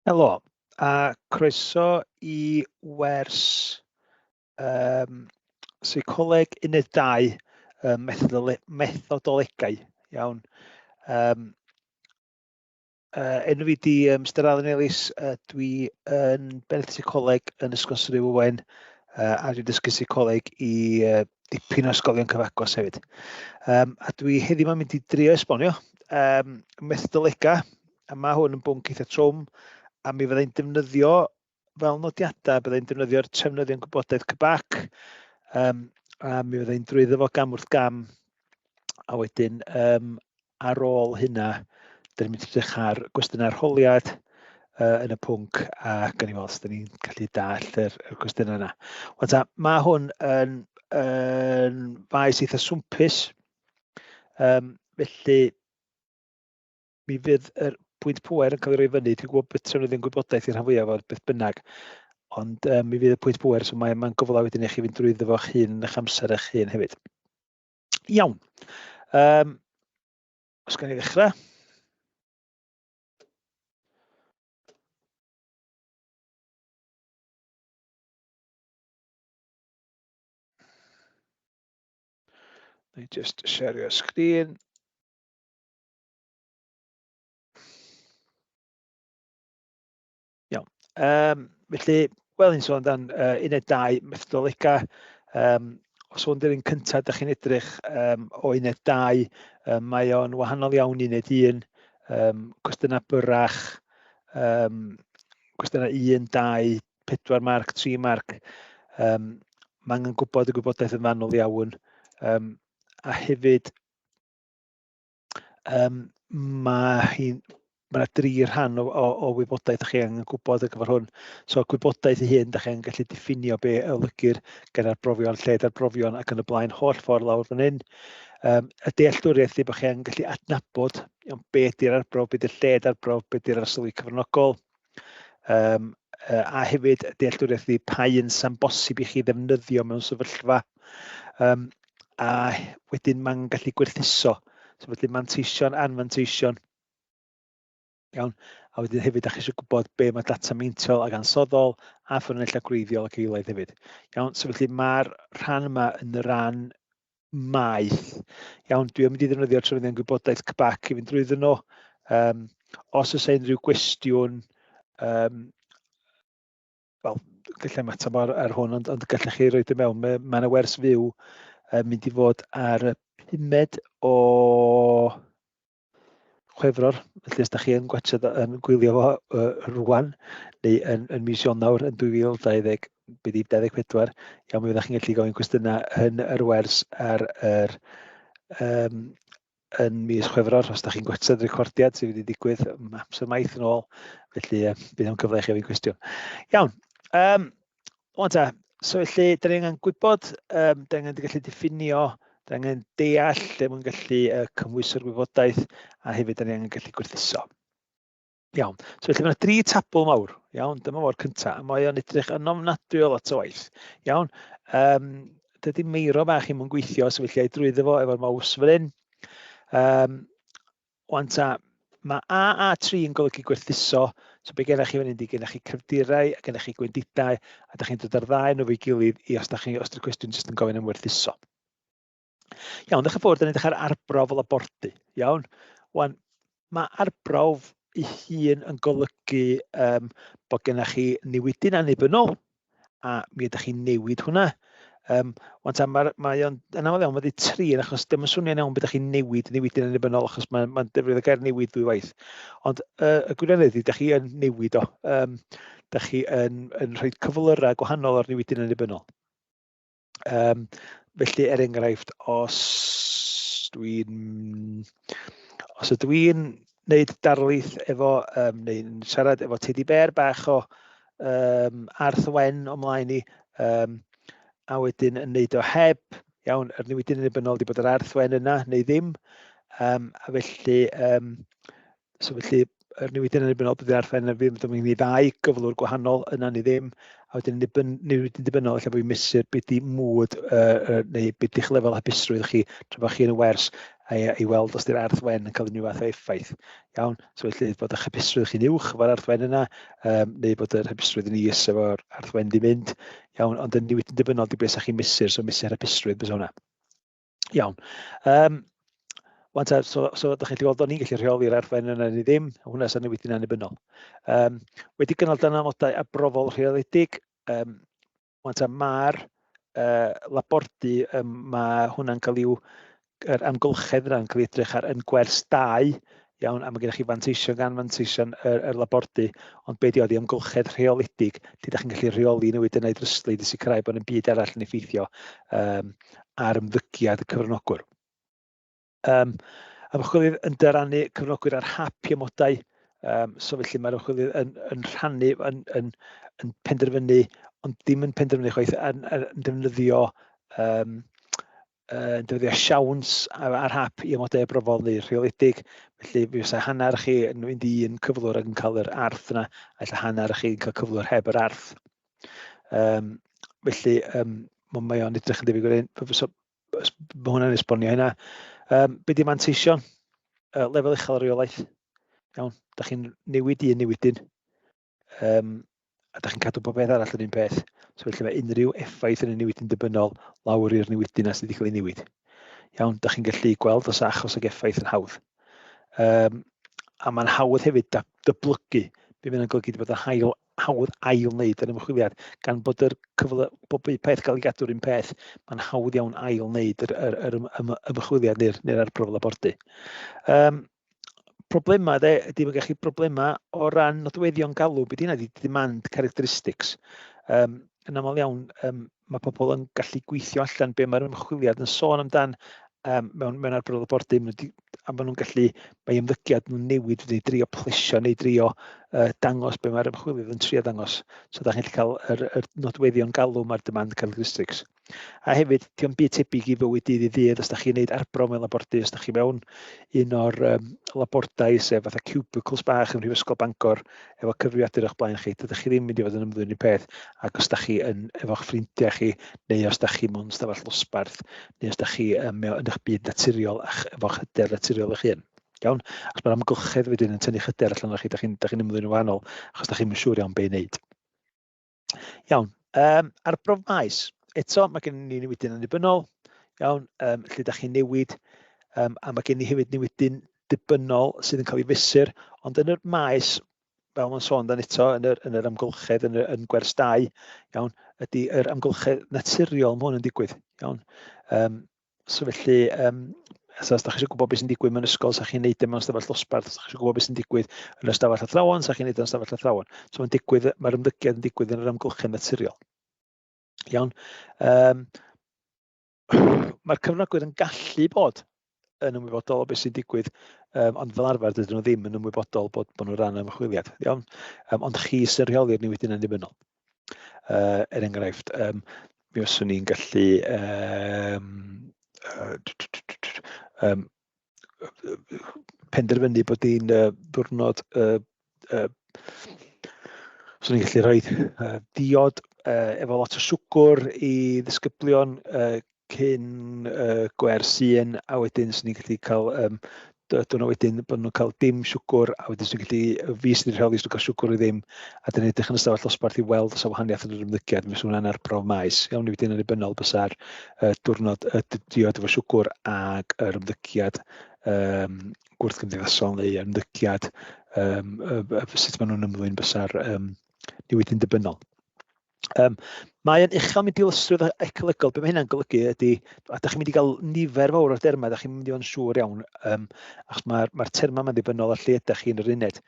Helo, a croeso i wers um, seicoleg uned 2, um, methodolegau. Iawn. Um, enw fi di Mr Alan Ellis, dwi yn bennaeth seicoleg yn Ysgol Sir Owen, a dwi'n dysgu seicoleg i dipyn o ysgolion cyfagos hefyd. Um, a dwi heddiw ma'n mynd i drio esbonio um, methodolegau, a mae hwn yn bwnc eitha trwm, a mi fyddai'n defnyddio fel nodiadau, byddai'n defnyddio'r trefnyddion gwybodaeth CBAC, um, a mi fyddai'n drwyddo fo gam wrth gam, a wedyn um, ar ôl hynna, dyn ni'n mynd i edrych ar gwestiynau arholiad uh, yn y pwnc, a gawn ni weld os dyn ni'n gallu dallt yr, yr cwestiynau yna. Wan ta, mae hwn yn, yn faes eitha swmpus, um, felly mi fydd yr pwynt pŵer yn cael ei roi fyny. Dwi'n gwybod beth trefnyddion gwybodaeth i'r rhan fwyaf o'r beth bynnag, ond um, mi fydd y pwynt pŵer, so mae'n mae gyfle wedyn i chi fynd drwyddo fo'ch hun yn eich amser eich hun hefyd. Iawn. Um, os gan i ddechrau. Neu just share sgrin. Iawn. Um, felly, wel, ni'n sôn amdan uh, uned 2, methodolegau. Um, os hwn di'r un cyntaf ydych chi'n edrych um, o uned 2, um, mae o'n wahanol iawn i uned 1. Um, cwestiynau byrrach, um, cwestiynau 1, 2, 4 marc, 3 marc. Um, mae angen gwybod y gwybodaeth yn fanwl iawn. Um, a hefyd, Um, mae hi'n mae yna dri rhan o, o, o wybodaeth chi angen gwybod ar gyfer hwn. So gwybodaeth ei hun, da chi angen gallu diffinio be olygir gan arbrofion, lled arbrofion ac yn y blaen, holl ffordd lawr fan hyn. Um, y dealltwriaeth ydy bod chi angen gallu adnabod iawn, be ydy'r arbrof, be ydy'r lled arbrof, be ydy'r arsylwi cyfranogol. Um, a hefyd dealltwriaeth ydy pa un sy'n bosib i chi ddefnyddio mewn sefyllfa. Um, a wedyn mae'n gallu gwerthuso. So felly manteision, anfanteision. Iawn. A wedyn hefyd, da chi eisiau gwybod be mae data meintiol ac ansoddol a ffynonellau gwreiddiol ac eilaidd hefyd. Iawn, so felly mae'r rhan yma yn y ran maeth. Iawn, dwi yn mynd i ddefnyddio'r trefyddion gwybodaeth CBAC i fynd drwyddyn nhw. Um, os oes unrhyw gwestiwn, um, wel, gallai ymateb ar, ar hwn, ond, ond gallech chi roed i mewn. Mae, mae yna wers fyw yn mynd i fod ar y pumed o Chwefror, felly os da chi yn gwachod, yn gwylio fo uh, rwan, neu yn, yn mis Ionawr yn 2020, bydd i 24, iawn, mi fyddech chi'n gallu gofyn cwestiynau yn yr wers ar yr um, yn mis Chwefror, os da chi'n gwachod recordiad sydd wedi digwydd amser maith yn ôl, felly uh, bydd o'n cyfle i chi ofyn cwestiwn. Iawn, um, Wan ta, so felly, da ni angen gwybod, um, da ni angen gallu diffinio, da ni angen deall lle mae'n gallu uh, cymhwyso'r gwybodaeth, a hefyd da ni angen gallu gwerthuso. Iawn, so felly mae yna dri tabl mawr, iawn, dyma fo'r cyntaf, a mae o'n edrych yn ofnadwy o lot o waith, iawn. Um, dydy meiro bach i'm yn gweithio, so felly ai drwyddo fo efo'r mouse fan hyn. Um, Wan ta, mae AA3 yn golygu gwerthuso, so be gennych chi fan hyn 'di gennych chi cryfderau a gennych chi gwendidau, a da chi'n dod â'r ddau nhw efo'i gilydd i os da chi, os di'r cwestiwn jyst yn gofyn am werthuso. Iawn, ddechrau ffwrdd, da ni'n dechrau arbrawf labordy, iawn. Wan, mae arbrawf ei hun yn golygu um, bod gennych chi newidyn annibynnol, a mi ydych chi'n newid hwnna. Um, wan ta, mae, mae o'n yn aml iawn, mae wedi trin, achos dim yn swnio'n iawn beth ydych chi'n newid, newid yn annibynnol, achos mae'n mae defnyddio gair newid ddwy waith. Ond uh, y gwirionedd ydy, ydych chi yn newid o. Um, ydych chi yn, yn rhoi cyflyrau gwahanol ar newid yn annibynnol. Um, felly, er enghraifft, os dwi'n os ydw i'n wneud darlith efo, um, neu'n siarad efo teddy bear bach o um, arth wen o mlaen i, um, a wedyn yn neud o heb, iawn, yr newidyn annibynnol di bod yr arth wen yna neu ddim, um, a felly, um, so felly yr newidyn annibynnol bydd yr arth wen yna ddim, dyma ni ddau gyflwr gwahanol yna neu ddim, a wedyn newidyn dibynnol lle bod fi'n mesur beth di mood uh, neu beth di'ch lefel hapusrwydd chi tra bod chi yn y wers. a i weld os 'di'r arth wen yn cael unrhyw fath o effaith. Iawn, so felly bod eich hapusrwydd chi'n uwch efo'r arth wen yna, neu bod yr hapusrwydd yn is efo'r arth wen di mynd. Iawn, ond yn newid yn dibynnol di beth sa'ch chi'n mesur, so mesur hapusrwydd bys hwnna. Iawn. Wan ta, so ydych chi'n gallu gweld o'n i'n gallu rheoli'r arth wen yna neu ddim, hwnna sy'n newid yn annibynnol. Wedi gynnal dan amodau abrofol rheoledig, wan ta, mae'r labordy, mae hwnna'n cael i'w, yr amgylchedd yna'n cael ei edrych ar yn gwers 2, iawn, a mae gennych chi fanteision gan fanteision yr labordy, ond be di o, di amgylchedd rheoledig, lle ydych chi'n gallu rheoli newid yna i ddryslyd i sicrhau bod yn byd arall yn effeithio ar ymddygiad y cyfranogwr. Ymchwilydd yn dyrannu cyfranogwyr ar hap i amodau, so felly mae'r ymchwilydd yn rhannu, yn penderfynu, ond ddim yn penderfynu chwaith, yn defnyddio, defnyddio siawns ar hap i amodau abrofol neu rheoledig. Felly mi fysa hanner chi yn mynd i un cyflwr ac yn cael yr arth yna, a ella hanner chi yn cael cyflwr heb yr arth. Felly mae o'n edrych yn debyg o'r un. So, mae hwnna'n esbonio hynna. Be di manteision? Lefel uchel o reolaeth. Iawn, da chi'n newid un newidyn. A da chi'n cadw bob peth arall yn un peth. So felly mae unrhyw effaith yn y newidyn dibynnol lawr i'r newidyn na sydd wedi cael ei newid. Iawn, da chi'n gallu gweld os achos ag effaith yn hawdd. A mae'n hawdd hefyd dyblygu. Be mae'n golygu bod yn hael, hawdd ail wneud yr ymchwiliad, gan bod yr cyfle, bob peth gael ei gadw'r un peth, mae'n hawdd iawn ail wneud yr ymchwiliad neu'r arbrof labordy. Problemau de, ydy mae gennych chi problemau o ran nodweddion galw, beth yna ydy demand characteristics. Yn aml iawn, mae pobl yn gallu gweithio allan be mae'r ymchwiliad yn sôn amdan mewn arbrof labordy, a maen nhw'n gallu, mae ymddygiad nhw'n newid neu drio plesio neu drio dangos be mae'r ymchwilydd yn trio dangos. So da chi'n gallu cael yr nodweddion galw mae'r demand characteristics. A hefyd, dio'm byd tebyg i fywyd dydd i ddydd, os da chi'n neud arbrof mewn labordy, os da chi mewn un o'r labordai, sef fatha cubicles bach ym Mhrifysgol Bangor, efo cyfrifiadur o'ch blaen chi, dydych chi ddim mynd i fod yn ymddwyn i'r peth, ac os da chi yn efo'ch ffrindiau chi, neu os da chi mewn stafell ddosbarth, neu os da chi yn eich byd naturiol a'ch efo'ch hyder naturiol eich hun. Iawn? Achos mae'r amgylchedd wedyn yn tynnu'ch hyder allan o'ch chi, da chi'n ymddwyn yn wahanol, achos da chi'n siŵr iawn be i wneud. Iawn, arbrof maes. Eto, mae gen ni newidyn annibynnol, iawn, lle da chi'n newid, a mae gen ni hefyd newidyn dibynnol sydd yn cael ei fesur, ond yn yr maes, fel mae'n sôn dan eto, yn yr amgylchedd, yn gwers 2, iawn, ydy yr amgylchedd naturiol mae hwn yn digwydd, iawn. So felly, so os da chi eisiau gwybod beth sy'n digwydd mewn ysgol, sa chi'n neud e mewn ystafell ddosbarth, os da chi eisiau gwybod beth sy'n digwydd yn ystafell athrawon, sa chi'n neud e yn ystafell athrawon. So mae'n digwydd, mae'r ymddygiad yn digwydd yn yr amgylchedd naturiol. Iawn. Mae'r cyfranogwyr yn gallu bod yn ymwybodol o beth sy'n digwydd, ond fel arfer dydyn nhw ddim yn ymwybodol bod nhw'n rhan o'r ymchwiliad. Iawn. Ond chi sy'n rheoli'r newid yn annibynnol. Er enghraifft, mi fyswn i'n gallu penderfynu bod hi'n ddiwrnod, swn i'n gallu rhoi diod efo lot o siwgr i ddisgyblion cyn gwers 1, a wedyn swn i'n gallu cael diwrnod wedyn bod nhw'n cael dim siwgr, a wedyn swn i'n gallu, fi sydd wedi rheoli os nhw'n cael siwgr neu ddim, a dyn edrych yn y stafell ddosbarth i weld os oes wahaniaeth yn yr ymddygiad, mi fysa hwnna'n arbrof maes. Iawn, ni wedyn annibynnol bysa'r diwrnod diod efo siwgr ag yr ymddygiad gwrthgymdeithasol neu ymddygiad, sut maen nhw'n ymddwyn bysa'r newid yn dibynnol. Mae yn uchel mewn dilysrwydd ecolegol. Be mae hynna'n golygu ydy, a da chi'n mynd i gael nifer fawr o'r dermau, da chi'n mynd i fod yn siŵr iawn, achos mae'r termau yma'n ddibynnol ar lle ydych chi yn yr uned.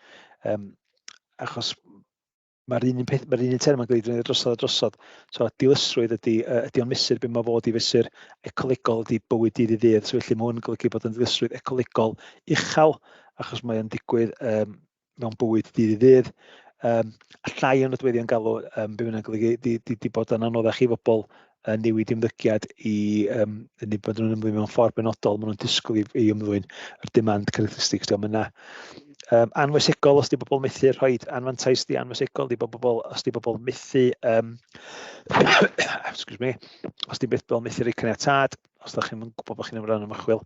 Achos mae'r un peth, mae'r un term yn cael ei ddefnyddio drosodd a drosodd. So dilysrwydd ydy o'n mesur be mae fod i fesur, ecolegol ydy bywyd dydd i ddydd. So felly mae hwn yn golygu bod yn ddilysrwydd ecolegol uchel, achos mae o'n digwydd mewn bywyd dydd i ddydd. A llai o nodweddion galw, be mae hynna'n golygu, di bod yn anoddach i bobl newid ymddygiad i neu bod nhw'n ymddwyn mewn ffordd benodol, maen nhw'n disgwyl i ymddwyn, yr demand characteristics, diolch yna. Anfoesegol, os di bobl methu rhoi anfantais di anfoesegol, di bobl, os di bobl methu, excuse me, os di bobl methu rhoi caniatâd, os da chi'n gwybod bod chi'n ymwneud ymchwil.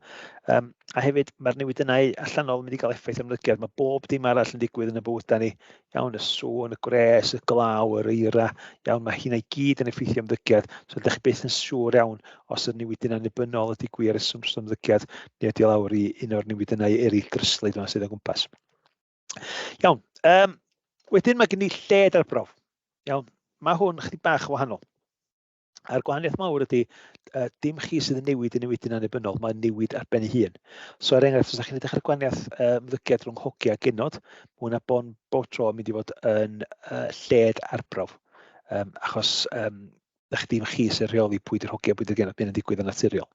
A hefyd, mae'r newid yna allanol yn mynd i gael effaith ymddygiad. Mae bob dim arall yn digwydd yn y bywydau ni. Iawn, y sŵn, y gwres, y glaw, yr eira, iawn, mae hynna i gyd yn effeithio ymddygiad. So, ydych chi byth yn siŵr iawn os yr newidyn annibynnol ydy gwir reswm dros ymddygiad neu ydy lawr i un o'r newidynnau eraill dryslyd yma sydd o gwmpas. Iawn, wedyn mae gen i lled arbrawf. Iawn, mae hwn chydig bach yn wahanol. A'r gwahaniaeth mawr ydy, dim chi sydd yn newid y newidyn annibynnol, mae'n newid ar ben ei hun. So er enghraifft, os ydych chi'n edrych ar y gwahaniaeth ymddygiad rhwng hogia a genod, mae hwnna bon bob tro yn mynd i fod yn lled arbrawf. Achos da chi dim chi sy'n rheoli pwy di'r hogia, pwy di'r genod, bydd yn digwydd yn naturiol.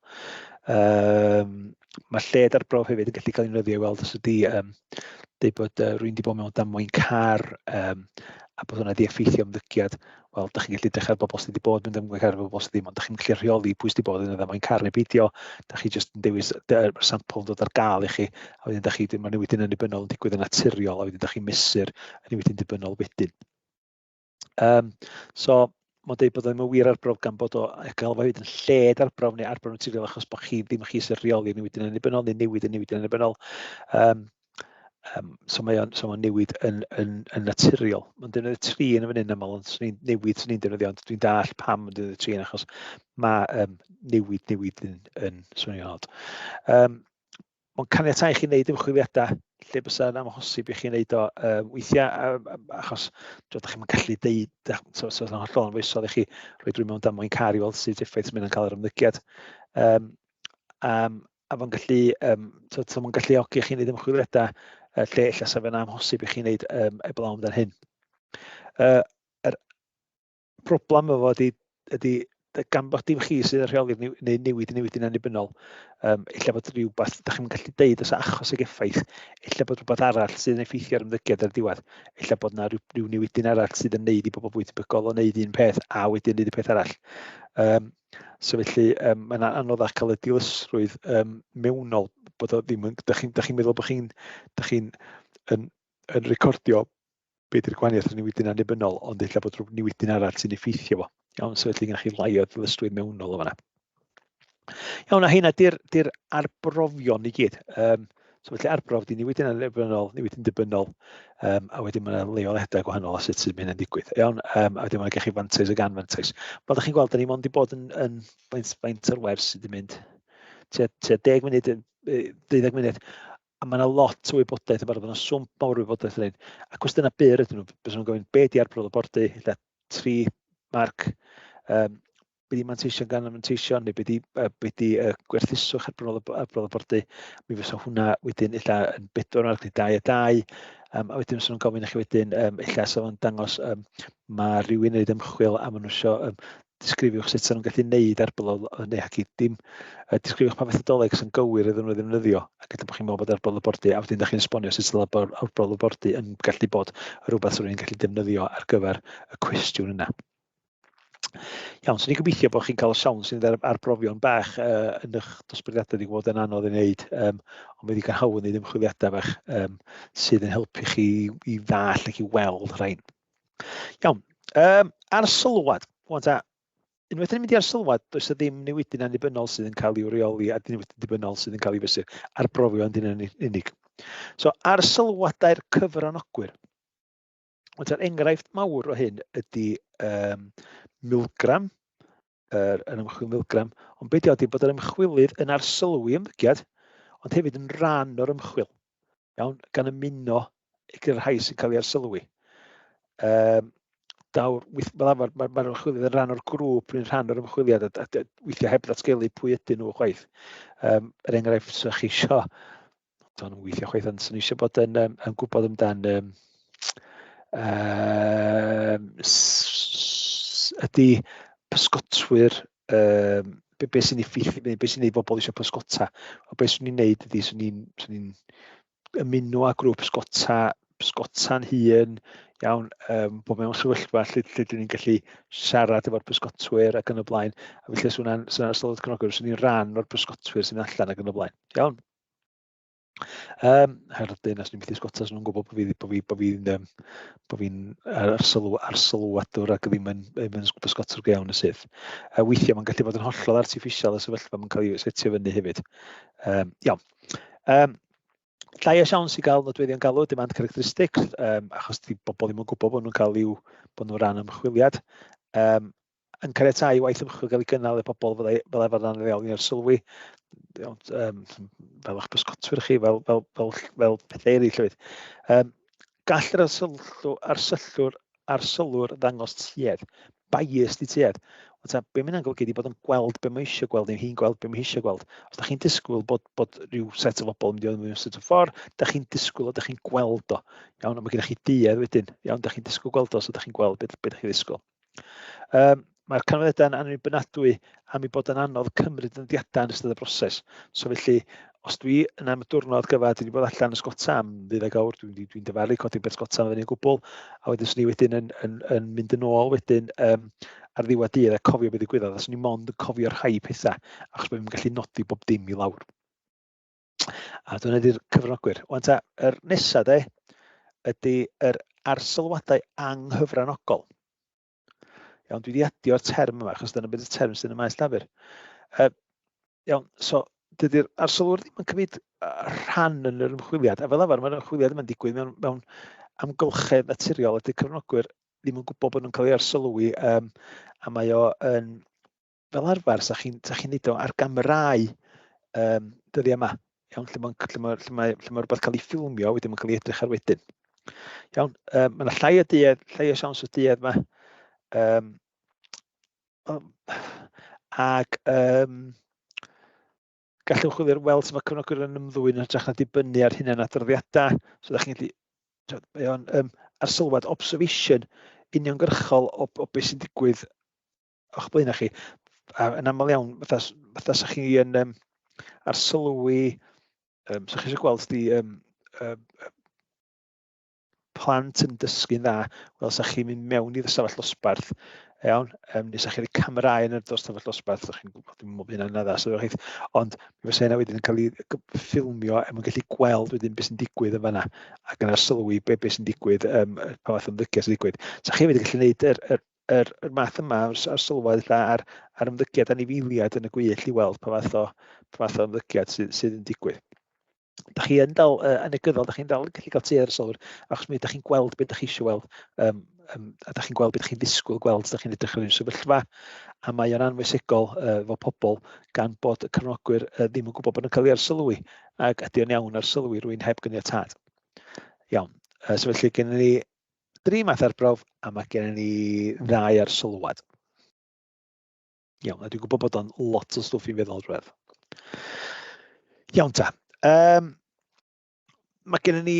Mae lled arbrawf hefyd yn gallu cael ei nyddio i weld os ydy dweud bod rwy'n wedi bod mewn damwain car a bod hwnna wedi effeithio ymddygiad. Wel, da chi'n gallu edrych ar bobl sydd wedi bod mewn damwain car a bobl sydd ddim, ond da chi'n gallu rheoli pwy sydd wedi bod yn y ddamwain car neu beidio. Da chi jyst yn dewis y sampl yn dod ar gael i chi, a wedyn da chi, mae newidyn annibynnol yn digwydd yn naturiol, a wedyn da chi'n mesur y newidyn dibynnol wedyn. So, mae'n dweud bod o ddim yn wir arbrawf gan bod o gael fo hefyd yn lled arbrawf neu arbrawf naturiol achos bod chi ddim chi sy'n rheoli newid yn annibynnol neu newid yn newid yn annibynnol. So mae o'n so mae newid yn naturiol. Mae'n defnyddio tri yn y fan hyn aml, ond swn i'n newid swn i'n defnyddio, ond dwi'n dall pam mae'n defnyddio tri achos mae newid newid yn swnio'n od. Mae'n caniatáu i chi wneud ymchwiliadau lle bysa'n amhosib i chi wneud o weithiau, achos dydych chi'n gallu deud, so hollol anfoesol i chi rhoi drwy mewn damwain car i weld sut effaith sy'n mynd yn cael yr ymddygiad. A fo'n gallu, so mae'n galluogi chi wneud ymchwiliadau lle ella sa fe'n amhosib i chi wneud eblaw amdan hyn. Yr problem efo ydy, ydy gan bod dim chi sydd yn rheoli'r neu newid newid yn annibynnol, ella bod rhywbeth, da chi'n gallu deud os achos ag effaith, ella bod rhywbeth arall sydd yn effeithio ar ymddygiad ar y diwedd, ella bod yna rhyw newidyn arall sydd yn neud i bobl fwy tebygol o wneud un peth a wedyn wneud y peth arall. So felly, mae'n anoddach cael y dilysrwydd mewnol, bod o ddim yn, da chi'n chi meddwl bod chi'n chi yn, yn recordio be di'r gwahaniaeth rhwng newidyn annibynnol, ond ella bod rhyw newidyn arall sy'n effeithio fo. Iawn, so felly gennych chi lai o ddilysrwydd mewnol o fanna. Iawn, a heina di'r di arbrofion i gyd. So felly arbrof di newidyn annibynnol, newidyn dibynnol, a wedyn mae yna leoliadau gwahanol a sut sydd hynny'n digwydd. Iawn, a wedyn mae'n gallu fantais ag anfantais. Fel ydych chi'n gweld, da ni mond i bod yn faint o'r wers sydd wedi mynd tua 10 munud, 12 munud, a mae yna lot o wybodaeth yn barod, mae yna swmp mawr o wybodaeth yn hyn. A cwestiynau byr ydyn nhw, bys nhw'n gofyn, be di arbrof labordy, ella 3 marc, be di manteision gan y manteision, neu be di, be di gwerthuswch arbrof labordy, mi fysa hwnna wedyn ella yn 4 marc neu 2 a 2, a wedyn fysa nhw'n gofyn i chi wedyn, ella sa fo'n dangos mae rhywun yn gwneud ymchwil a maen nhw isio disgrifiwch sut nhw'n gallu gwneud arbrof, neu ac i dim, disgrifiwch pa fethodoleg sy'n gywir iddyn nhw ddefnyddio, ac ella bod chi'n meddwl bod arbrof labordy, a wedyn da chi'n esbonio sut sydd arbrof labordy yn gallu bod rhywbeth sy'n rhywun gallu defnyddio ar gyfer y cwestiwn yna. Iawn, so ni'n gobeithio bod chi'n cael siawns i wneud arbrofion bach yn eich dosbarthiadau wedi bod yn anodd i wneud, ond mae ddigon hawdd wneud ymchwiliadau bach sydd yn helpu chi i ddall ac i weld rhain. Iawn, arsylwad. Wan ta, unwaith yn mynd i arsylwad, does yna ddim newidyn annibynnol sydd yn cael ei reoli a newidyn dibynnol sydd yn cael ei fesur. Arbrofion dyn yn unig. So, arsylwadau'r cyfranogwyr. Ond yr enghraifft mawr o hyn ydy Milgram, yr ymchwil Milgram, ond beth ydy bod yr ymchwilydd yn arsylwi ymddygiad, ond hefyd yn rhan o'r ymchwil, iawn, gan ymuno gyda'r rhai sy'n cael ei arsylwi. Daw'r, fel arfer, mae'r ymchwilydd yn rhan o'r grŵp neu'n rhan o'r ymchwiliad, a weithiau heb ddatgelu pwy ydyn nhw chwaith. Er enghraifft, os chi isio Do'n nhw'n gweithio chwaith, ond swn i eisiau bod yn gwybod amdan ydy pysgotwyr, be sy'n effeithio, be sy'n neud bobl eisiau pysgota. O be swn i'n neud ydy, swn i'n ymuno â grŵp pysgota, pysgota'n hun, iawn, bod mewn sefyllfa lle dyn ni'n gallu siarad efo'r pysgotwyr ac yn y blaen. A felly swn i'n sylwedd cefnogwyr, swn i'n rhan o'r pysgotwyr sy'n allan ac yn y blaen. Iawn. Herwydd os ni'n methu sgota, nhw'n gwybod bod fi, bod fi, bod fi'n um, bod fi'n arsylw, arsylwadwr ac ddim yn, ddim yn bysgotwr go iawn y syth. Weithiau mae'n gallu bod yn hollol artiffisial y sefyllfa mae'n cael ei setio fyny hefyd. Iawn. Llai o siawns i gael nodweddion galw, demand characteristics, achos di bobl ddim yn gwybod bod nhw'n cael i'w, bod nhw'n rhan ymchwiliad. Yn caniatáu i waith ymchwil gael ei gynnal i pobl fel, fel arfer dan reoli ar sylwi, fel eich bysgotwyr chi, fel, fel, fel, fel pethau eraill hefyd. Gall yr arsyllwr, arsyllwr, arsylwr ddangos tuedd, bias di tuedd. Ond ta, be mae hynna'n golygu ydy bod yn gweld be mae eisiau gweld, neu hi'n gweld be mae eisiau gweld. Os da chi'n disgwyl bod, bod rhyw set o bobl yn mynd i fod mewn set o ffordd, da chi'n disgwyl o, da chi'n gweld o. Iawn, a mae gennych chi duedd wedyn. Iawn, da chi'n disgwyl gweld o, so da chi'n gweld beth, beth da chi'n ddisgwyl. Mae'r canfyddiadau'n annibynadwy am ei bod yn anodd cymryd nodiadau yn ystod y broses. So felly, os dwi yn am y diwrnod gyfa, dwi wedi bod allan yn sgota am ddeuddeg awr, dwi'n dwi, dwi dyfaru codi beth sgota am fyny o gwbl, a wedyn swn i wedyn yn, yn, yn mynd yn ôl wedyn um, ar ddiwedd dydd a cofio beth ddigwyddodd, a swn i mond yn cofio rhai pethau, achos bod fi'n gallu nodi bob dim i lawr. A dyna ydy'r cyfranogwyr. Wan ta, yr nesaf de, ydy yr arsylwadau anghyfranogol. Iawn, dwi wedi adio'r term yma, achos dyna beth y term sydd yn y maes llafur. Iawn, so dydy'r arsylwr ddim yn cymryd rhan yn yr ymchwiliad, a fel arfer mae'r ymchwiliad yma'n digwydd mewn, mewn amgylchedd naturiol, ydy'r cyfranogwyr ddim yn gwybod bod nhw'n cael ei arsylwi, a mae o yn fel arfer, sa chi'n sa chi neud o ar gamerâu dyddiau yma. Iawn, lle mae, lle mae, lle mae, lle mae rhywbeth cael ei ffilmio, wedyn mae'n cael ei edrych ar wedyn. Iawn, mae yna llai o duedd, llai o siawns o duedd yma. Ac gallwch chwilio'r weld sut mae cyfranogwyr yn ymddwyn yn hytrach na dibynnu ar hunan adroddiadau. So, da chi'n gallu, mae o'n arsylwad observation uniongyrchol o, o beth sy'n digwydd o'ch blaenau chi. A yn aml iawn, fatha, fatha sa chi yn arsylwi, sa chi eisiau gweld di plant yn dysgu'n dda, wel, sa chi'n mynd mewn i'r ystafell dosbarth, iawn, neu sa chi'n rhoi camerâu yn yr ystafell dosbarth, sa chi'n gwybod, dwi'n meddwl bod hynna'n addas, ond mi fysa hynna wedyn yn cael ei ffilmio er mwyn gallu gweld wedyn beth sy'n digwydd yn fanna, ac yn arsylwi be, be sy'n digwydd, pa fath o ymddygiad sy'n digwydd. Sa chi hefyd yn gallu gwneud yr, yr, yr, yr math yma o'r, ar sylwedd ella ar, ar ymddygiad anifeiliaid yn y gwyllt i weld pa fath o, pa fath o ymddygiad sydd, sydd yn digwydd. Da chi yn dal yn negyddol, da chi'n dal yn gallu cael tuedd ar y sylwr, achos mi ydych chi'n gweld beth da chi eisiau weld, a da chi'n gweld beth da chi'n ddisgwyl gweld, da chi'n edrych ar un sefyllfa, a mae o'n anfesegol efo pobl gan bod y cyfranogwyr ddim yn gwybod bod nhw'n cael ei arsylwi, ac ydy o'n iawn arsylwi rwy'n heb gyniatâd. Iawn, so felly gennym ni dri math arbrawf a mae gennym ni ddau arsylwad. Iawn, a dwi'n gwybod bod o'n lot o stwff i'n feddwl rhywbeth. Iawn ta. Mae gennym ni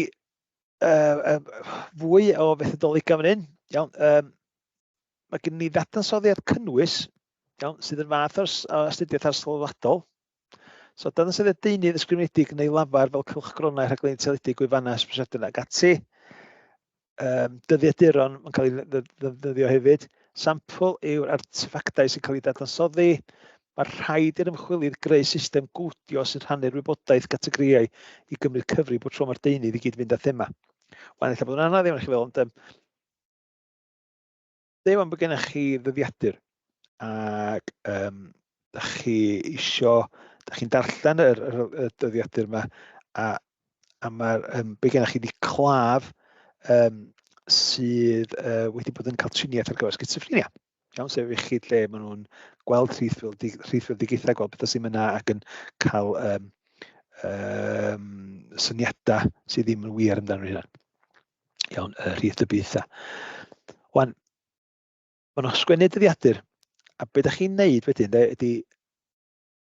fwy o fethodolegau fan hyn. Iawn, mae gennym ni ddadansoddiad cynnwys, iawn, sydd yn fath o astudiaeth arsylwadol. So, dadansoddiad deunydd ysgrifenedig neu lafar fel cylchgronau, rhaglenni teledu, gwefannau, hysbysebion ac ati. Dyddiaduron mae'n cael ei ddefnyddio hefyd. Sampl yw'r arteffactau sy'n cael eu dadansoddi. Mae rhaid i'r ymchwilydd greu system gwdio sy'n rhannu'r wybodaeth gategorïau i gymryd cyfri bod tro mae'r deunydd i gyd fynd â thema. Wel, ella bod yn anodd iawn i chi fel, ond Deu wan bod gennych chi ddyddiadur ac da chi isio, da chi'n darllen yr, yr, y dyddiadur yma a, a mae'r, be gennych chi di claf um, sydd wedi bod yn cael triniaeth ar gyfer sgitsoffrenia. Iawn, sef iechyd lle maen nhw'n gweld rhithweledigaethau, gweld pethau sy'n mynd ac yn cael um, syniadau sydd ddim yn wir amdano nhw hunan. Iawn, y rhith dybiaethau. Wan, maen nhw'n sgwennu dyddiadur, a be da chi'n neud wedyn, de, ydy,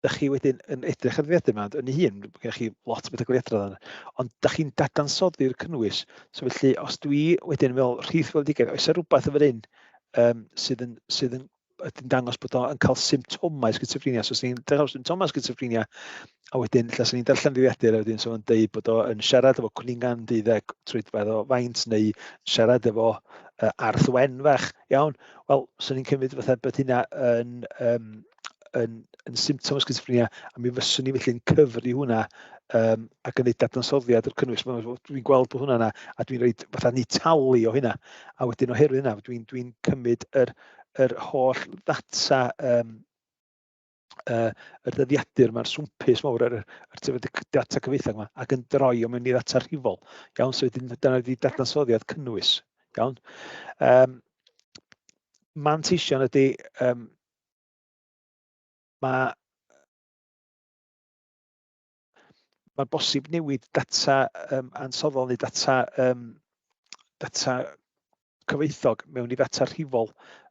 da chi wedyn yn edrych ar ddyddiadur yma, yn ei hun, gennych chi lot o bethau cael ei adrodd arno, ond da chi'n dadansoddi'r cynnwys. So felly, os dwi wedyn fel rhith weledigaeth, oes yna rhywbeth yn fan hyn sydd yn, sydd yn ydy'n dangos bod o'n cael symptomau sgitsoffrenia. So, os ni'n dangos symptomau sgitsoffrenia, a wedyn, lle ni'n darllen ddyddiadur, a wedyn, so o'n deud bod o'n siarad efo cwningan 12 troedfedd o faint, neu siarad efo arth wen fach, iawn, wel, so ni'n cymryd fatha bod hynna yn, um, yn, yn symptom o sgizophrenia, a mi fyswn i felly'n cyfri hwnna ac yn gwneud dadansoddiad o'r cynnwys. Dwi'n gweld bod hwnna yna, a dwi'n rhoi fatha ni talu o hynna. A wedyn oherwydd hynna, dwi'n dwi cymryd yr holl ddata yr dyddiadur ma'r swmpus mawr, yr data cyfoethog yma, ac yn droi o mewn i ddata rhifol. Iawn, so wedyn dyna ydi dadansoddiad cynnwys. Iawn. Manteision ydy, mae mae'n bosib newid data ansoddol neu data cyfoethog mewn i ddata rhifol,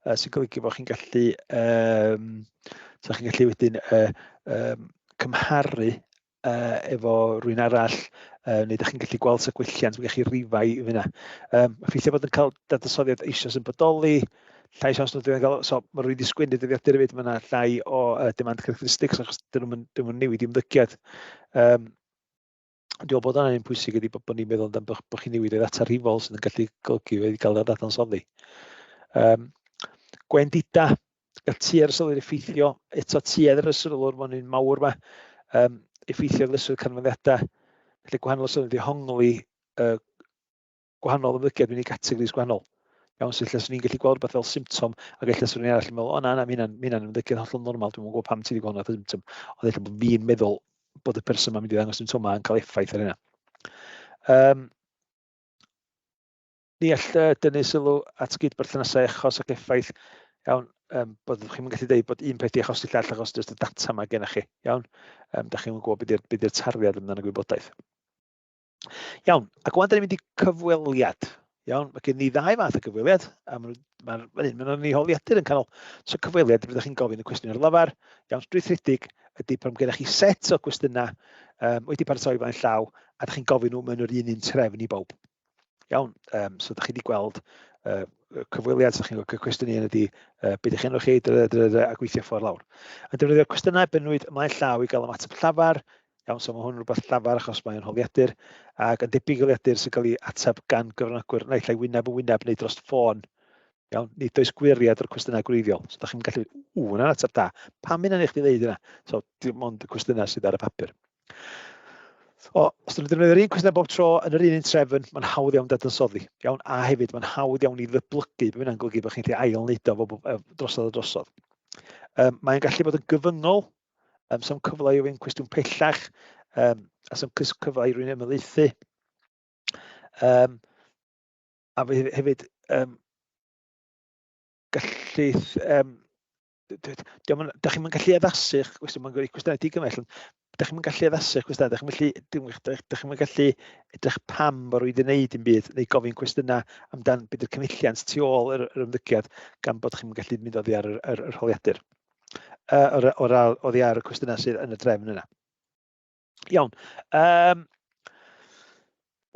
sy'n golygu bod chi'n gallu, so chi'n gallu wedyn cymharu efo rhywun arall, neu ydych chi'n gallu gweld sa gwelliant, mae gennych chi rifau i fyna. Mae ffeithiau bod yn cael dadansoddiad eisoes yn bodoli, llai siawns nhw yn cael, so mae rhywun wedi sgwennu dyddiadur hefyd, mae yna llai o demand characteristics achos dyn nhw'n newid i ymddygiad. Dwi'n meddwl bod hwnna'n un pwysig ydy bod ni'n meddwl amdan bod chi'n newid y ddata rhifol sydd yn gallu golygu wedi cael ei ddadansoddi. Gwendida, gall tuedd y sylwyr effeithio, eto tuedd yr sylwr, mae'n un mawr yma, effeithio ar lyswydd canfyddiadau, felly gwahanol sylwyr dihongli gwahanol ymddygiad mewn i categories gwahanol. Iawn, so ella swn i'n gallu gweld rhywbeth fel symptom, ac ella swn i'n arall yn meddwl, o na, na, mae hynna'n ymddygiad hollol normal, dwi'm yn gwybod pam ti wedi gweld hwnna symptom. Ond ella bod fi'n meddwl bod y person yma'n mynd i ddangos symptomau yn cael effaith ar hynna. Ni all dynnu sylw at gyd-berthnasau achos ac effaith. Iawn, bod chi'n gallu dweud bod un peth di achosi llall achos jyst y data yma gennych chi. Iawn, da chi'n gwybod beth di'r tarddiad amdano gwybodaeth. Iawn, ac wan da ni'n mynd i cyfweliad. Iawn, mae gen ni ddau fath o gyfweliad, a mae'n ma ma ma ni holiadur yn canol. So cyfweliad, byddwch chi'n gofyn y cwestiwn ar lafar. Iawn, strwythuredig ydy pan gennych chi set o gwestiynau wedi paratoi flaen llaw, a ydych chi'n gofyn nhw mewn yr un un trefn i bawb. Iawn, so ydych chi wedi gweld cyfweliad, so chi'n gweld cwestiwn un ydy beth ydych enw chi, dra, dra, dra, a gweithio ffordd lawr. Yn defnyddio'r cwestiynau bennwyd ymlaen llaw i gael ymateb llafar. Iawn, so mae hwn yn rhywbeth llafar achos mae'n holiadur, ac yn debyg i holiadur sy'n cael ei ateb gan gyfranogwyr naill ai wyneb yn wyneb neu dros ffôn. Iawn, nid oes gwiriad o'r cwestiynau gwreiddiol. So, da chi'n gallu, ww, hwnna'n ateb da. Pam hynna'n eich chi ddeud yna? So, dim ond y cwestiynau sydd ar y papur. O, os ydyn nhw'n defnyddio'r un cwestiynau bob tro yn yr un un trefn, mae'n hawdd iawn dadansoddi. Iawn, a hefyd mae'n hawdd iawn i ddyblygu, be hynna'n golygu bod chi'n gallu ail wneud o drosodd a drosodd. Mae'n gallu bod yn gyfyngol, so'm cyfle i ofyn cwestiwn pellach, a so'm cyfle i rywun ymhelaethu. A hefyd, gallith, da chi'm yn gallu addasu'ch cwestiwn, mae'n gwneud cwestiynau digymell, ond da chi'm yn gallu addasu'ch cwestiynau, da chi'm yn gallu, dim, da chi'm yn gallu edrych pam bod rhywun wedi gwneud dim byd, neu gofyn cwestiynau amdan beth yw'r cymhelliant tu ôl yr ymddygiad, gan bod chi'm yn gallu mynd oddi ar yr holiadur. Oddi ar y cwestiynau sydd yn y drefn yna. Iawn.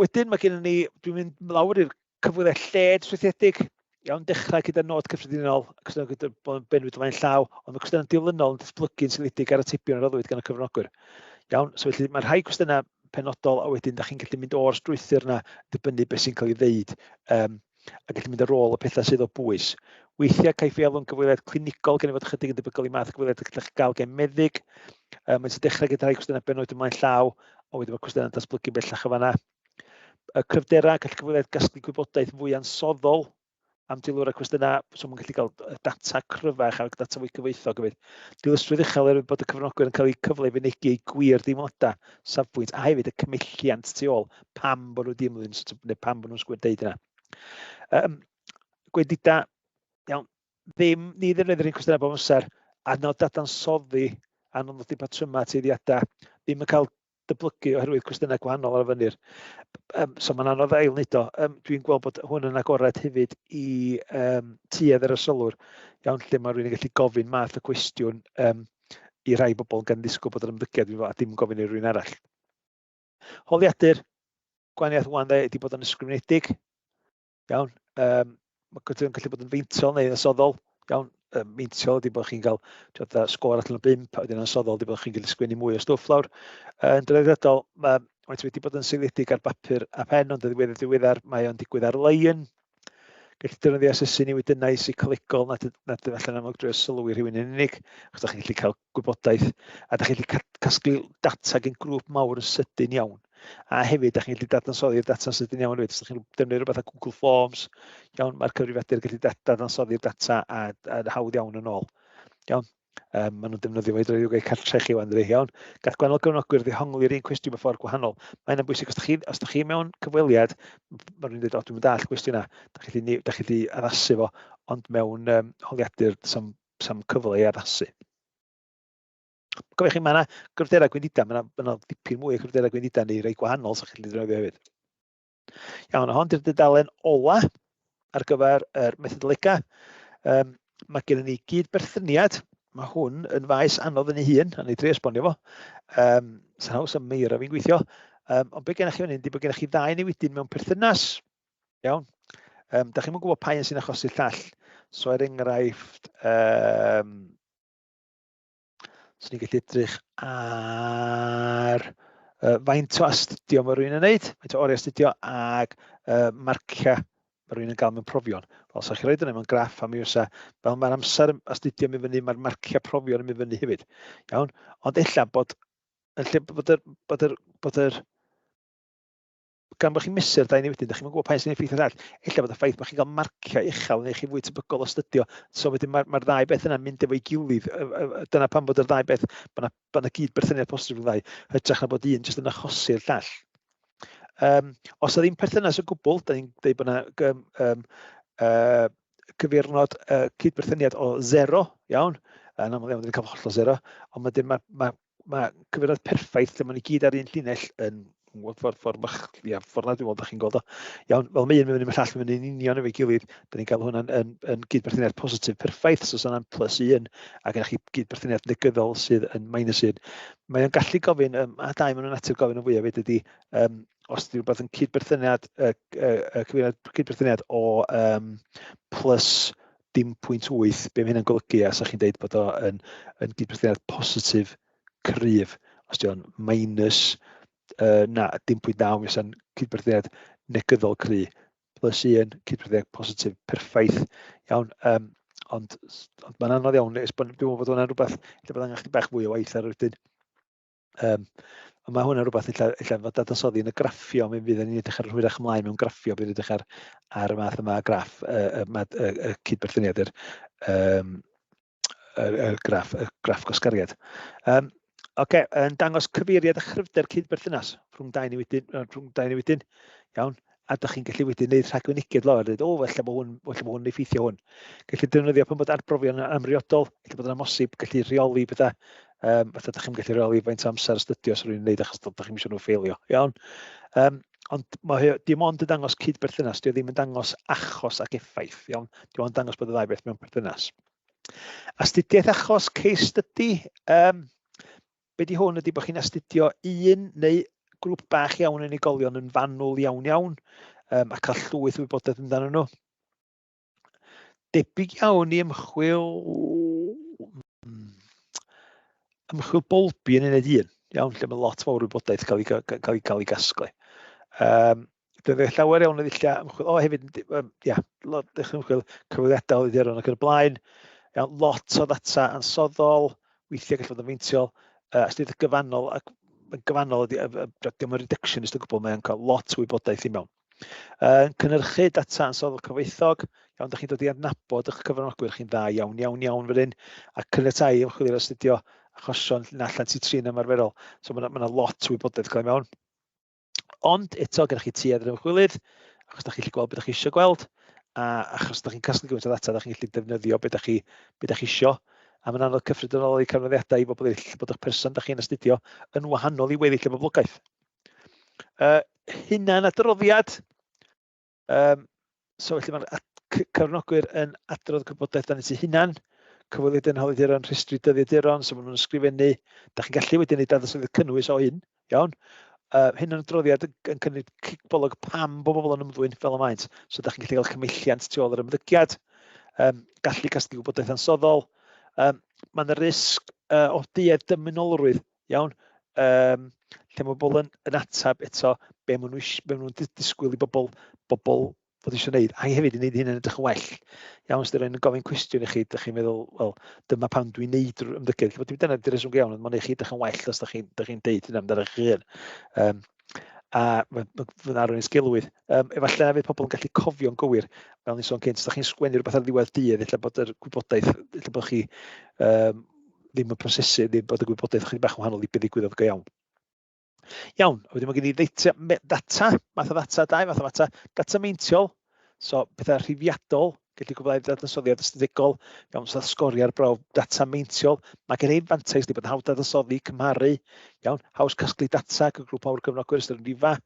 Wedyn mae gennym ni, dwi'n mynd lawr i'r cyfweliad lled strwythuredig. Iawn, dechrau gyda nod cyffredinol, cwestiynau gyda bod yn benwyd ymlaen llaw, ond mae cwestiynau dilynol yn datblygu'n seiliedig ar atebion a roddwyd gan y cyfranogwyr. Iawn, so felly mae rhai cwestiynau penodol a wedyn da chi'n gallu mynd o'r strwythur yna, dibynnu beth sy'n cael ei ddeud, a gallu mynd ar ôl y pethau sydd o bwys. Weithiau caiff ei alw'n gyfweliad clinigol gan ei fod ychydig yn debygol i math o gyfweliad y gallech chi gael gen meddyg. Mae'n sy'n dechrau gyda rhai cwestiynau benod ymlaen llaw, a wedyn mae cwestiynau'n datblygu bellach o fanna. Y cryfderau, gall cyfweliad gasglu gwybodaeth fwy ansoddol am deilwra cwestiynau, so mae'n gallu cael data cryfach a data fwy cyfoethog hefyd. Dilysrwydd uchel oherwydd bod y cyfranogwyr yn cael eu cyfle i fynegi eu gwir deimladau, safbwynt, a hefyd y cymhelliant tu ôl, pam bod nhw wedi ymddwyn, neu pam bod nhw'n sgwyd deud yna. Gwendida, iawn, ddim, ni ddefnyddir un cwestiynau bob amser, anodd dadansoddi, anodd nodi patrymau, tueddiadau, ddim yn cael dyblygu oherwydd cwestiynau gwahanol ar fyny'r. So mae'n anodd ail wneud o. Dwi'n gweld bod hwn yn agored hefyd i tuedd yr arsyllwr, iawn, lle mae rhywun yn gallu gofyn math o cwestiwn i rai bobl gan ddisgwyl bod yr ymddygiad a dim gofyn i rywun arall. Holiadur, gwahaniaeth wan dde, ydy bod yn ysgrifenedig. Iawn, mae cwestiwn yn gallu bod yn feintiol neu ansoddol. Iawn, meintiol ydy bod chi'n cael sgôr allan o 5, a wedyn ansoddol ydy bod chi'n gallu sgwennu mwy o stwff lawr. Yn draddodiadol, mae wedi bod yn seiliedig ar bapur a phen, ond yn ddiweddar, ddiweddar mae o'n digwydd ar-lein. Gallu defnyddio asesu newidynnau seicolegol nad, nad ydyn allan amlwg drwy sylwi rhywun yn unig, achos da chi'n gallu cael gwybodaeth a da chi'n gallu casglu data gen grŵp mawr yn sydyn iawn. A hefyd, da chi'n gallu dadansoddi'r data'n sydyn iawn hefyd. Os da chi'n defnyddio rhywbeth â Google Forms, iawn, mae'r cyfrifiadur yn gallu dadansoddi'r data a, a hawdd iawn yn ôl. Iawn. Maen nhw'n defnyddio fo i droi i'w cartre chi wan, dydy, iawn. Gall gwahanol gefnogwyr ddehongli'r un cwestiwn mewn ffordd gwahanol. Mae hynna'n bwysig, os da chi, os da chi mewn cyfweliad, mae rhywun dweud, o, dwi'n dall gwestiwn yna, da chi'n gallu, da chi gallu addasu fo, ond mewn holiadur, sam, sam cyfle i addasu. Cofiwch chi, mae yna gryfderau gwendidau, mae yna, mae yna ddipyn mwy o gryfderau gwendidau neu rei gwahanol sy'ch chi'n defnyddio hefyd. Iawn, a hon di'r dudalen ola ar gyfer yr methodolegau. Mae gennym ni gyd-berthyniad. Mae hwn yn faes anodd yn ei hun, a ni drio esbonio fo. Sa'n haws am Meira fi'n gweithio. Ond be gennych chi fan hyn, di bod gennych chi ddau newidyn mewn perthynas. Iawn. Da chi'n gwybod pa un sy'n achosi'r llall. So er enghraifft, So ni'n gallu edrych ar faint o astudio mae rhywun yn wneud, faint o oriau astudio ac marciau mae rhywun yn gael mewn profion. Wel, sa chi roed yna mewn graff a mi fysa, fel mae'r amser astudio yn mynd fyny, mae'r marciau profion yn mynd fyny hefyd. Iawn? Ond ella bod, yn lle bod yr, bod yr, bod yr gan bod chi'n mesur dau newidyn, da chi'n gwybod pa un sy'n effeithio llall. Ella bod y ffaith bod chi'n cael marciau uchel yn eich chi fwy tebygol o astudio. So wedyn mae'r mae ddau beth yna'n mynd efo'i gilydd. Dyna pam bod yr ddau beth, bod yna, bod yna gyd berthyniad posib rhwng ddau, hytrach na bod un jyst yn achosi'r llall. Os yna ddim perthynas o gwbl, da ni'n dweud bod yna cyfeirnod cydberthyniad o zero, iawn, yn aml iawn, dyn ni'n cael hollol zero, ond wedyn mae, mae mae cyfeiriad perffaith lle maen nhw gyd ar un llinell yn ffordd, ffordd, bach, ia, ffordd na dwi'n meddwl da chi'n gweld o. Iawn, fel mae un yn mynd, mae llall yn mynd yn union efo'i gilydd, da ni'n cael hwnna'n yn, yn gydberthyniad positif perffaith, so yna'n plus 1, a gennych chi gydberthyniad negyddol sydd yn minus 1. Mae o'n gallu gofyn, a dau maen nhw'n natur gofyn yn fwyaf fyd ydy, os ydy rhywbeth yn cydberthyniad, cyfeiriad cydberthyniad o plus dim pwynt 8, be mae hynna'n golygu, a sa chi'n deud bod o yn, yn gydberthyniad positif cryf. Os di o'n minus, na, dim pwynt 9, mi fysa'n cydberthyniad negyddol cry, plus 1, cydberthyniad positif perffaith. Iawn, ond, ond mae'n anodd iawn, dwi'n meddwl bod hwnna'n rhywbeth, lle bod angen chdi bach fwy o waith ar wedyn. Ond mae hwnna'n rhywbeth ella, ella fod dadansoddi yn y graffio, mi fydd ni'n edrych ar hwyrach ymlaen mewn graffio, bydd edrych ar, ar y math yma o graff, y, y, y cydberthyniad yr, um, y, y, graff, y graff gosgariad. Oce, okay, yn dangos cyfeiriad a chryfder cydberthynas rhwng dau newidyn, rhwng dau newidyn. Iawn, a dych chi'n gallu wedyn gwneud rhagfynegiad lawr a dweud, o, falle bod hwn, falle bod hwn yn effeithio hwn. Gallu defnyddio pan bod arbrofion yn amriodol, gallu bod yn amhosib, gallu rheoli pethau, fatha dych chi'n gallu rheoli faint o amser astudio sy'n rhywun yn gwneud achos dych chi'n eisiau nhw ffeilio. Iawn? Ond mae dim ond yn dangos cyd-berthynas, dio ddim yn dangos achos ac effaith. Iawn? Dim ond dangos bod y ddau beth mewn perthynas. Astudiaeth achos, case study, be di hwn ydy bod chi'n astudio un neu grŵp bach iawn unigolion yn fanwl iawn iawn a cael llwyth o wybodaeth amdano nhw. Debyg iawn i ymchwil ymchwil Bowlby yn uned un, iawn, lle mae lot fawr o wybodaeth cael ei, cael ei, cael ei gasglu. Defnyddio llawer iawn o ddulliau ymchwil. O, hefyd, ia, lot ymchwil cyfweliadau holiaduron ac yn y blaen. Iawn, lot o ddata ansoddol, weithiau gallu fod yn feintiol, astudiaeth gyfannol, ac yn gyfannol ydy, diolch yn reductionist o gwbl, mae'n cael lot o wybodaeth i mewn. Cynhyrchu data ansoddol cyfoethog, iawn, da chi'n dod i adnabod eich cyfranogwyr chi'n dda iawn, iawn, iawn fan hyn, a caniatáu i ymchwilwyr astudio achosion na allant i trin ymarferol. So mae yna ma lot o wybodaeth cael ei mewn. Ond eto, gyda chi tuedd yr ymchwilydd, achos da chi'n gallu gweld beth da chi eisiau gweld, a achos da chi'n casglu gymaint o ddata, da chi'n gallu defnyddio beth da chi, beth da chi eisiau. A mae'n anodd cyffredinoli canfyddiadau i bobl eraill bod eich person da chi'n astudio yn wahanol i weddill y boblogaeth. Hunan adroddiad. So felly mae'r cyfranogwyr yn adrodd gwybodaeth dan eu hunan, cyfweliad yn holiaduron, rhestru dyddiaduron, so maen nhw'n ysgrifennu. Da chi'n gallu wedyn neud dadansoddiad cynnwys o hyn, iawn. Hyn yn adroddiad yn, yn cynnig cipolwg pam bod bobl yn ymddwyn fel y maent. So da chi'n gallu cael cymhelliant tu ôl yr ymddygiad, gallu casglu gwybodaeth ansoddol. Mae yna risg o duedd dymunolrwydd, iawn, lle mae bobl yn, yn ateb eto be maen nhw'n nhw disgwyl i bobl, bobl fod eisiau gwneud, a hefyd i wneud hyn yn edrych yn well. Iawn, os rhywun yn gofyn cwestiwn i chi, ydych chi'n meddwl, wel, dyma pam dwi'n neud yr ymddygiad. Felly, dyna di'r reswm iawn, ond mae'n neud chi edrych yn well os ydych chi'n chi deud hynna amdano chi hun. A mae'n arwain i sgilwydd. Efallai na fydd pobl yn gallu cofio'n gywir, fel ni'n sôn cynt, os ydych chi'n sgwennu rhywbeth ar ddiwedd dydd, ella bod yr gwybodaeth, ella bod chi ddim yn prosesu, ddim bod y gwybodaeth chydig bach yn wahanol i beth ddigwyddodd go iawn. Iawn, a wedyn mae gen i data, data, math o ddata, dau fath o ddata, data meintiol, so pethau rhifiadol, gallu gwblhau dadansoddiad ystadegol, iawn, so sgoriau'r brawf, data meintiol, mae gen i fantais di bod yn hawdd dadansoddi, cymharu, iawn, haws casglu data ac y grŵp mawr cyfnogwyr ystod yn rifa,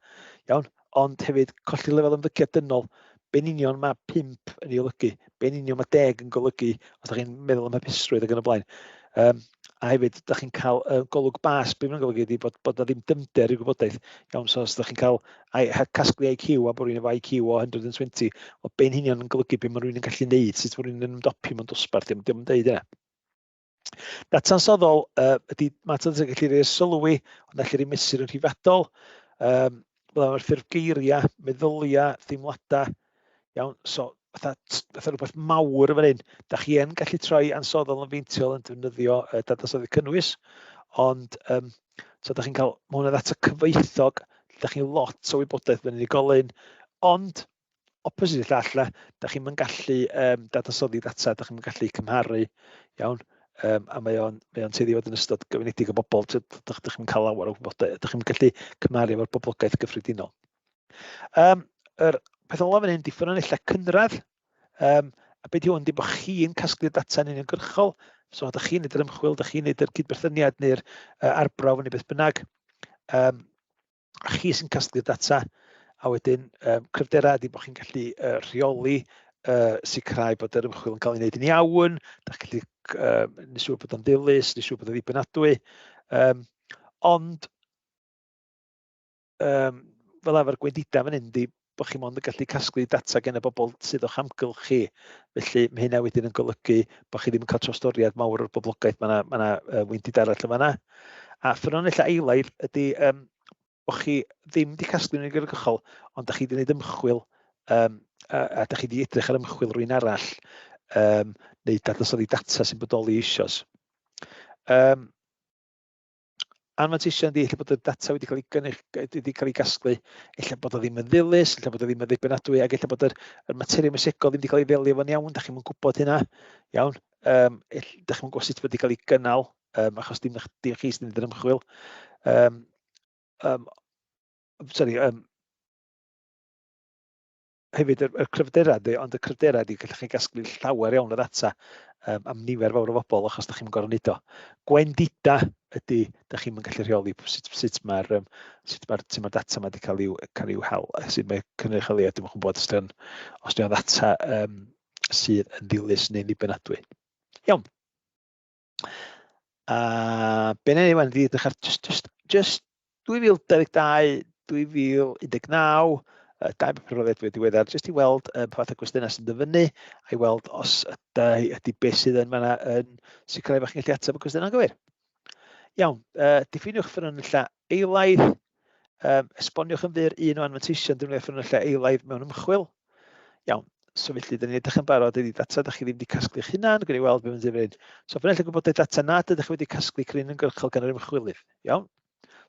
iawn, ond hefyd colli lefel ymddygiad dynol, be'n union mae 5 yn ei olygu, be'n union mae 10 yn golygu, os ydych chi'n meddwl am hapusrwydd ac yn y blaen. A hefyd, ydych chi'n cael golwg bas, be mae'n golygu ydy bod na ddim dymder i'r gwybodaeth. Iawn, so os ydych chi'n cael casglu IQ a bod rhywun efo IQ o 120, o be'n union yn golygu be mae rhywun yn gallu neud, sut mae rhywun yn ymdopi mewn dosbarth, dim yn deud yna. Data ansoddol ydy, mae data yn gallu rhoi sylwi, ond allu rhoi mesur yn rhifadol. Fel ar ffurf geiriau, meddyliau, theimladau. Iawn, so fatha rhywbeth mawr yn fan hyn. Da chi yn gallu troi ansoddol yn feintiol yn defnyddio dadansoddi cynnwys, ond so da chi'n cael, mae hwnna ddata cyfoethog, da chi'n lot o wybodaeth yn unigolyn, ond opposite i'r llall, da chi'n mynd gallu dadansoddi data, da chi'n gallu cymharu, iawn, a mae o'n mae o'n tueddu i fod yn ystod gyfyngedig o bobl, da chi'n cael lawer o wybodaeth, da chi'n gallu cymharu efo'r boblogaeth gyffredinol. Yr peth olaf yn hyn, di ffynonellau cynradd, a beth yw hwn, di bod chi'n casglu'r data yn uniongyrchol, so da chi'n neud yr ymchwil, da chi'n neud yr cydberthyniad neu'r arbrawf neu beth bynnag. A chi sy'n casglu'r data, a wedyn cryfderau ydy bod chi'n gallu rheoli, sicrhau bod yr ymchwil yn cael ei wneud yn iawn, da chi'n gallu neud siŵr bod o'n ddilys, neud siŵr bod o'n ddibynadwy. Ond fel arfer gwendidau fan hyn ydy bod chi mond yn gallu casglu data gen y bobl sydd o'ch amgylch chi. Felly mae hynna wedyn yn golygu bod chi ddim yn cael trawstoriad mawr o'r boblogaeth. Mae yna ma na, wendid arall yn fanna. A ffynonellau eilaidd ydy bod chi ddim wedi casglu yn uniongyrchol, ond da chi wedi gwneud ymchwil a da chi wedi edrych ar ymchwil rhywun arall neu dadansoddi data sy'n bodoli eisoes. Anfanteision ydy ella bod y data wedi cael ei gynnig, wedi cael ei gasglu, ella bod o ddim yn ddilys, ella bod o ddim yn ddibynadwy, ac ella bod yr materion moesegol ddim wedi cael ei ddelio fo'n iawn, da chi'n gwybod hynna, iawn. Da chi'n gwybod sut wedi cael ei gynnal, achos dim chi sy'n gwneud yr ymchwil. Um, um, sorry, hefyd yr cryfderau ydy, ond y cryfderau ydy gallwch chi gasglu llawer iawn o ddata am nifer fawr o bobl achos da chi'n gorfod wneud o. Gwendida ydy, da chi'n gallu rheoli sut mae'r sut mae'r sut mae'r data yma wedi cael i'w hel, a sut mae cynrychioliad, dim yn gwybod os di'n os di'n ddata sydd yn ddilys neu'n ddibynadwy. Iawn. A be wnawn ni wan ydi edrych ar just 2022, 2019, dau bapur adroddiad diweddar, jyst i weld pa fath o gwestiynau sy'n dyfynnu, a i weld os ydy beth sydd yn fanna yn sicrhau bod chi'n gallu ateb y cwestiynau'n gywir. Iawn, diffiniwch ffynonellau eilaidd, esboniwch yn fyr un o anfanteision defnyddio ffynonellau eilaidd mewn ymchwil. Iawn, so felly, dyn ni'n edrych yn barod ydy data da chi ddim wedi casglu'ch hunan, gwneud i weld beth mae'n dweud. So, ffynonellau gwybodaeth data nad ydych chi wedi casglu cryn ymgyrchol gan yr ymchwilydd. Iawn?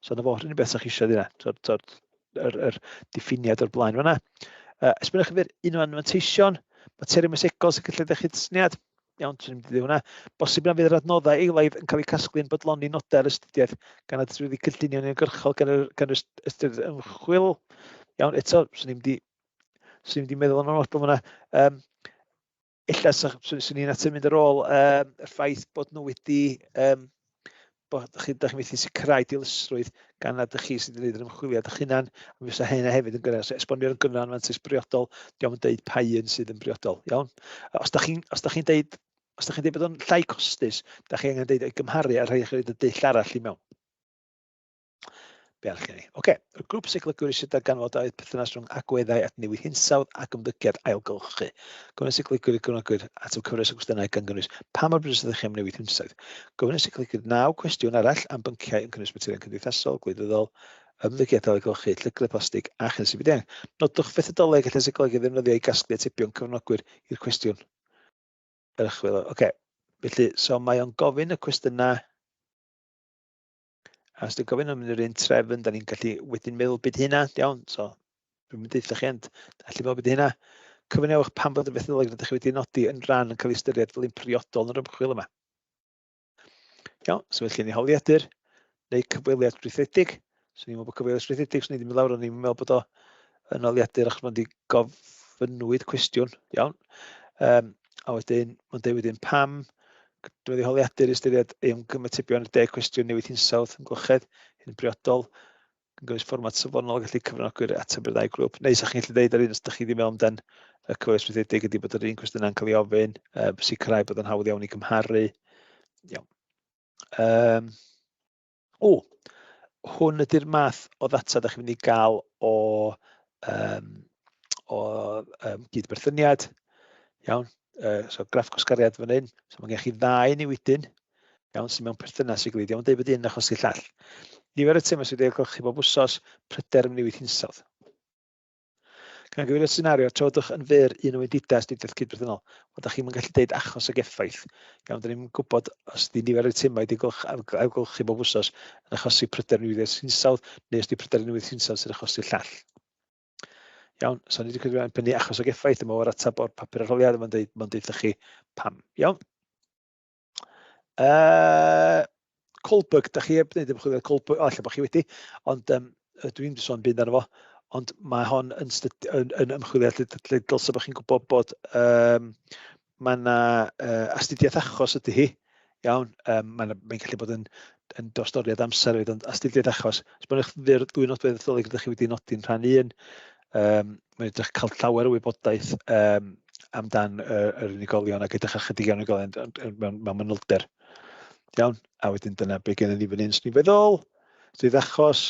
So, na fo, rhywun beth sa'ch eisiau yna. So, so, yr diffiniad o'r blaen fanna. Esboniwch yn fyr un o anfanteision, materion moesegol sy'n gallu ddechrau syniad. Iawn, swn i'n mynd i ddweud hwnna. Bosib na fydd yr adnoddau eilaidd yn cael eu casglu yn bodloni nodau'r astudiaeth gan nad wedi cynllunio'n uniongyrchol gan yr ystyried ymchwil. Iawn, eto, swn i'n mynd i meddwl yn ormodol fanna. Ella swn i'n ateb mynd ar ôl y ffaith bod nhw wedi bod da chi'n methu sicrhau dilysrwydd gan nad ydych chi sydd wedi gwneud yr ymchwiliad eich hunan, a mi fysa hynna hefyd yn gynnar. So esbonio'r yn gynnar anfantais briodol, diolch yn deud pa un sydd yn briodol, iawn? Os da chi'n deud bod o'n llai costus, da chi angen deud o'i gymharu a rhaid i chi roid y dull arall i mewn. Be arall gen i? Oce, y grŵp seicolegwyr eisiau darganfod a oedd perthynas rhwng agweddau at newid hinsawdd ac ymddygiad ailgylchu. Gofyn seicolegwyr i gyfranogwyr ateb cyfres o gwestiynau gan gynnwys pa mor bryderus ydych chi am newid hinsawdd. Gofyn seicolegwyr 9 cwestiwn arall am bynciau yn cynnwys materion cymdeithasol, gwleidyddol, ymddygiadau ailgylchu, llygredd plastig a chynhesu byd-eang. Nodwch fethodoleg y seicoleg ei ddefnyddio i gasglu atebion cyfranogwyr i'r cwestiwn. Yr ymchwil. Oce, okay. Felly, so mae o'n gofyn y cwestiynau. A os dwi'n gofyn am yr un trefn, da ni'n gallu wedyn meddwl beth hynna, iawn, so dwi'n mynd eithaf chi, ond allu meddwl beth hynna. Cyfynewch pam bod y fethodoleg rydych chi wedi nodi yn rhan yn cael ei ystyried fel un priodol yn yr ymchwil yma. Iawn, so felly ni holiadur neu cyfweliad strwythedig. So ni'n meddwl bod cyfweliad strwythedig, so ni ddim yn lawr, ond ni'n meddwl bod o yn holiadur achos mae'n di gofynnwyd cwestiwn, iawn. A wedyn, mae'n dweud wedyn pam Dwi'n holiadur i ystyried ei ymatebion i'r 10 cwestiwn newid hinsawdd, amgylchedd, hyn yn briodol, yn gynnwys fformat safonol gallu cyfranogwyr ateb i'r ddau grŵp. Neu sa'ch chi'n gallu dweud ar un os ydych chi ddim meddwl amdan y cyfres strwythedig ydy bod yr un cwestiynau'n cael ei ofyn, sicrhau bod yn hawdd iawn i gymharu. Iawn. O, hwn ydy'r math o ddata da chi'n mynd i gael o gydberthyniad. Iawn, so graff gwasgariad fan hyn. So mae gen chi ddau newidyn, iawn, sy'n mewn perthynas i gilydd. Iawn, deud bod un achos i'r llall. Nifer y temau sydd wedi ailgylchu bob wsos, pryder am newid hinsawdd. Gan gyfeirio senario, trafodwch yn fyr un o wendidau astudiaeth cydberthynol. Wel, da chi'n gallu deud achos ag effaith. Iawn, da ni'n gwybod os di nifer o'r timau wedi ailgylchu bob wsos yn achosi pryder newid hinsawdd, neu os di pryder newid hinsawdd sy'n achosi'r llall. Iawn, so ni wedi credu pennu achos ag effaith, yma o'r ateb o'r papur arholiad, mae'n deud, mae'n deud chi pam. Iawn. Kohlberg, da chi heb wneud ymchwiliad Kohlberg, o, ella bod chi wedi, ond dwi'n wedi sôn byd arno fo, ond mae hon yn ymchwiliad lle dylse bod chi'n gwybod bod mae yna astudiaeth achos ydy hi, iawn, mae'n gallu bod yn dostoriad amser hefyd, ond astudiaeth achos, os mae'n eich ddwy nodwedd ddolig ydych chi wedi nodi'n rhan un, mae'n edrych cael llawer o wybodaeth amdan yr unigolion ac edrych ar chydig iawn unigolion mewn manylder. Iawn, a wedyn dyna be gennym ni fan hyn, swn i'n feddwl, sydd achos,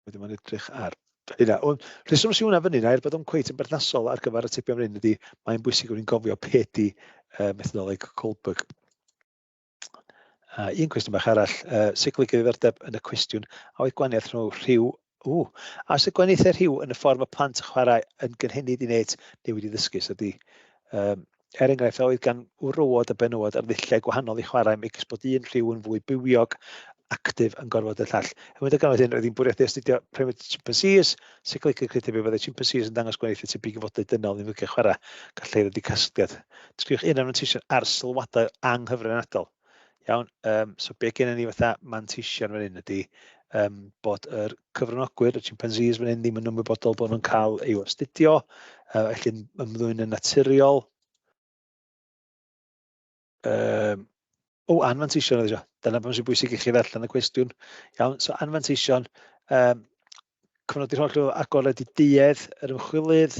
wedyn mae'n edrych ar hynna. Ond rheswm sy'n hwnna fyny, er bod o'n cweit yn berthnasol ar gyfer y atebion fan hyn, ydy mae'n bwysig bod ni'n gofio be ydy methodoleg Kohlberg. Un cwestiwn bach arall, seicoleg ddiddordeb yn y cwestiwn, a oedd gwahaniaeth rhwng rhyw, a oes y gwahaniaethau rhyw yn y ffordd mae plant yn chwarae yn gynhenid i wneud neu wedi ddysgu, so ydy, er enghraifft, a oedd gan wrywod a benywod arddulliau gwahanol i chwarae, megis bod un rhyw yn fwy bywiog, actif yn gorfod y llall. Er mwyn darganfod hyn, roedd hi'n bwriadu astudio primate chimpanzees, seicoleg credu pe byddai chimpanzees yn dangos gwahaniaethau tebyg i fodau dynol yn ymddygiad chwarae, gallai ddod i casgliad. Disgrifiwch un o'r manteision ar sylwadau anghyfrinachol. Iawn, so be gennym ni fatha manteision fan hyn ydy bod yr cyfranogwyr, y chimpanzees fan hyn, ddim yn ymwybodol bod nhw'n cael eu astudio, felly'n ymddwyn yn naturiol. O, anfanteision oedd eisiau. Dyna pam sy'n bwysig i chi ddarllen y cwestiwn. Iawn, so anfanteision, cyfnodi'r holl agored i duedd yr ymchwilydd,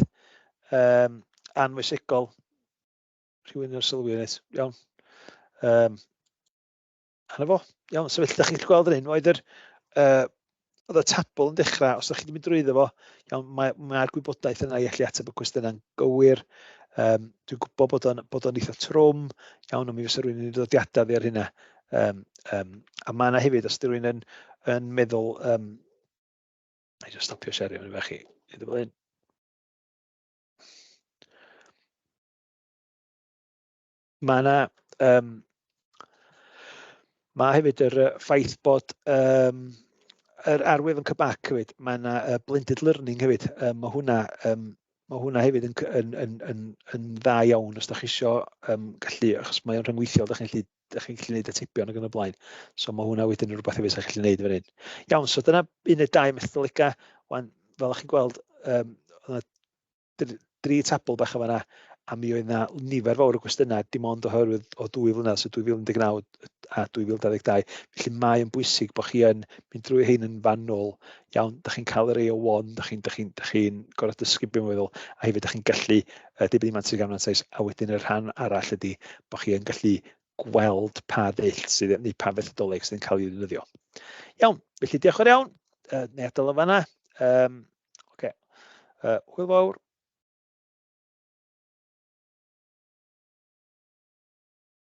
anfoesegol, rhywun o'r sylwi yn it. Iawn. A 'na fo. Iawn, so felly, da chi'n gallu gweld yr hyn, oedd yr, oedd y tabl yn dechrau, os ydych chi wedi mynd drwyddo fo, iawn, mae'r mae gwybodaeth yna i allu ateb y cwestiynau'n gywir. Dwi'n gwybod bod o'n eitha trwm, iawn, ond mi fysa rhywun yn ei ddodiadau fi ar hynna. A mae yna hefyd, os ydy rhywun yn meddwl, na i jyst stopio siarad efo chi, iddo fel hyn. Mae yna, mae hefyd yr ffaith bod yr arwydd yn Quebec hefyd, mae yna blended learning hefyd. Mae hwnna hefyd yn dda iawn os da chi isio gallu, achos mae o'n rhyngweithiol, da chi'n gallu gwneud atebion ac yn y blaen. So mae hwnna wedyn yn rhywbeth hefyd sy'ch chi'n gallu gwneud fan hyn. Iawn, so dyna un neu dau methodolega. Wan, fel ych chi'n gweld, oedd yna dri tabl bach o fanna, a mi oedd yna nifer fawr o gwestiynau dim ond oherwydd o 2 flynedd, so 2019 a 2022. Felly mae'n bwysig bod chi yn mynd drwy hyn yn fanwl. Iawn, da chi'n cael yr AO1, da chi gorfod dysgu beth mae'n feddwl, a hefyd da chi'n gallu dibynnu mantais gan mantais, a wedyn y rhan arall ydy bod chi yn gallu gweld pa ddull sydd, neu pa fethodoleg sydd yn cael ei ddefnyddio. Iawn, felly diolch yn iawn. Neu adael o fanna. Okay. Hwyl fawr.